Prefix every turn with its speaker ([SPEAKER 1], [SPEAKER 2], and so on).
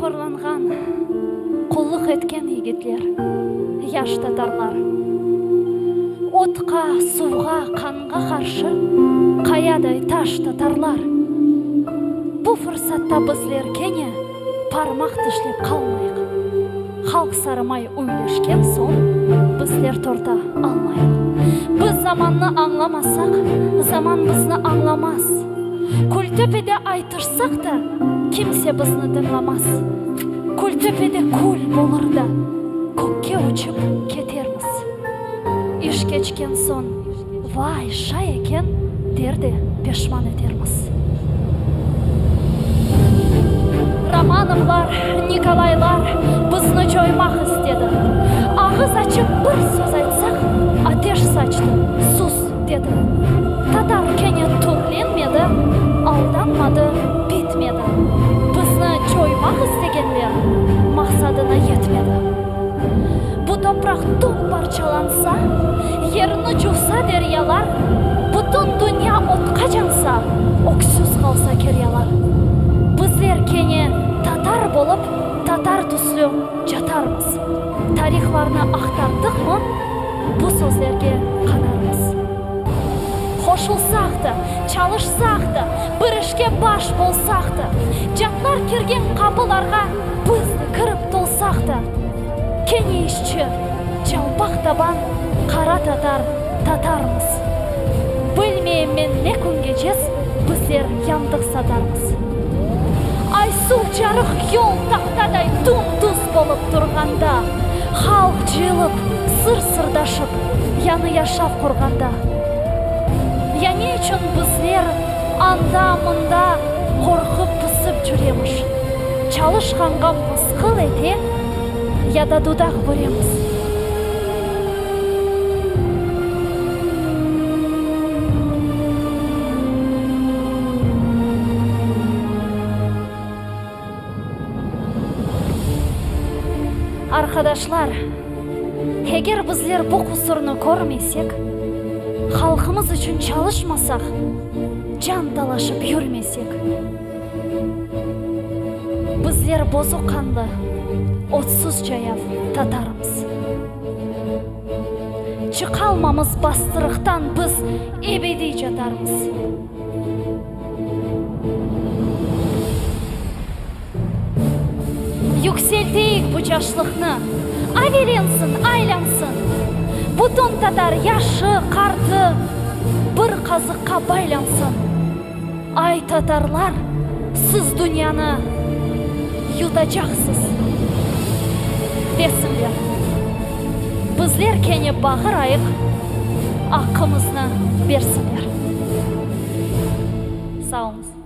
[SPEAKER 1] Horlanğan, qullıq etken yigitler, yaş tatarlar. Otqa, suvğa, qanğa qarşı qayaday taş tatarlar. Bu fırsatta bizler kene parmaq tişlep qalmayıq. Halq sarımay üyleşken soñ bizler torta almayıq. Biz zamannı añlamasaq, zaman bizni añlamaz. Kültöpede aytışsaq da, kimse bizni dıñlamaz. Kültöpede kül bolır da, kökke uçıp ketermiz. İş keçken soñ, vay, şay eken, der de peşman etermiz. Romanovlar, Nikolaylar bizni coymaq istedi. Ağız açıp bir söz aytsaq, ateş saçtı, sus, dedi. Tatar kene türlenmedi, aldanmadı, bitmedi. Bizni coymaq istegenler maqsadına yetmedi. Bu topraq tüm parçalansa, Yerni cuvsa deryalar, Bütün dünya otqa cansa, Öksüz qalsa keryalar. Bizler kene tatar bolıp, Tatar tüslü catarmız. Tarihlarnı aqtardıqmı, Bu sözlerge qanarmız. Qoşulsaq da, çalışsaq da, Bir işke baş bolsaq da, Catlar kirgen qapılarğa Biz de kirip tolsaq da, Kene işçi, çalpaq taban Qara tatar, tatarmız. Bilmeyim men ne küngecez Bizler yantıq satarmız. Aysuv carıq yol tahtaday Dum-duz bolıp turğanda, Halq cıyılıp, sır sırdaşıp, Yañı yaşav qurğanda. Ya ne içün bizler anda-mında Qorqıp-pısıp cüremiş? Çalışqanğa mısqıl ete ya da dudaq büremiz? Arqadaşlar, eger bizler bu qusurnı körmesek, halqımız içün çalışmasaq, can talaşıp yürmesek, bizler bozuq qanlı, otsuz cayav tatarmız. Çıqalmamız bastırıqtan biz ebediy catarmız. Yükselteyik bu caşlıqnı, avelensin, aylansın. Bütün tatar yaşı, qartı bir qazıqqa baylansın. Ay, tatarlar, siz dünyanı yutacaqsız, desinler. Bizler kene bağırayıq, aqqımıznı bersinler. Sağ oluñız.